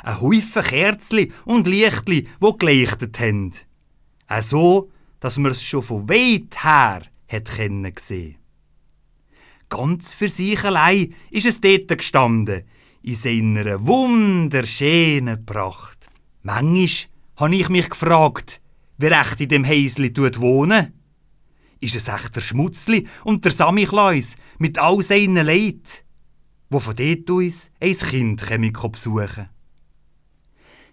Ein Haufen Kerzli und Lichtli, die geleuchtet haben. Auch so, dass man es schon von weit her hat sehen. Ganz für sich allein ist es dort gestanden, in seiner wunderschönen Pracht. Manchmal habe ich mich gefragt, wer echt in dem Häusli wohnt. Ist es echt der Schmutzli und der Samichlaus mit all seinen Leid, wo von dort aus ein Kind besuchen?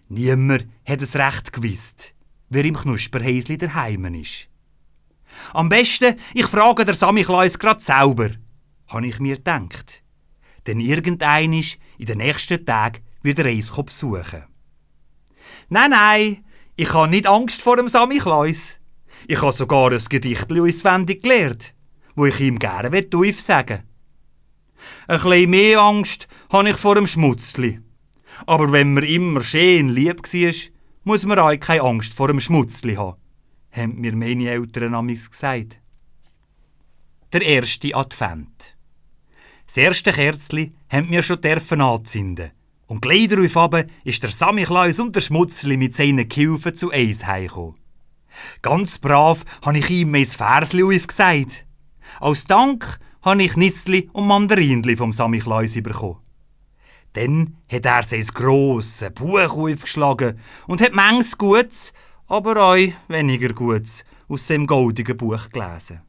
Niemand hat es recht gewusst, wer im Knusperhäusli daheim ist. Am besten, ich frage der Samichlaus grad selber, habe ich mir gedacht. Denn irgendeinisch in den nächsten Tagen wird er eins besuchen. Nein, ich habe nicht Angst vor dem Samichlaus. Ich habe sogar ein Gedichtli auswendig gelernt, wo ich ihm gerne aufsagen will. Ein bisschen mehr Angst habe ich vor dem Schmutzli. Aber wenn man immer schön lieb war, muss man auch keine Angst vor dem Schmutzli haben, haben mir meine Eltern amigs gesagt. Der erste Advent. Das erste Kerzli haben wir schon anzünden. Und gleich darauf ist der Samichlaus und der Schmutzli mit seinen Gehilfen zu eins heimgekommen. Ganz brav habe ich ihm ein Versli aufgesagt. Als Dank habe ich Nissli und Mandarinli vom Samichlaus bekommen. Dann hat er sein grosses Buch aufgeschlagen und hat manches Gutes, aber auch weniger Gutes aus seinem goldigen Buch gelesen.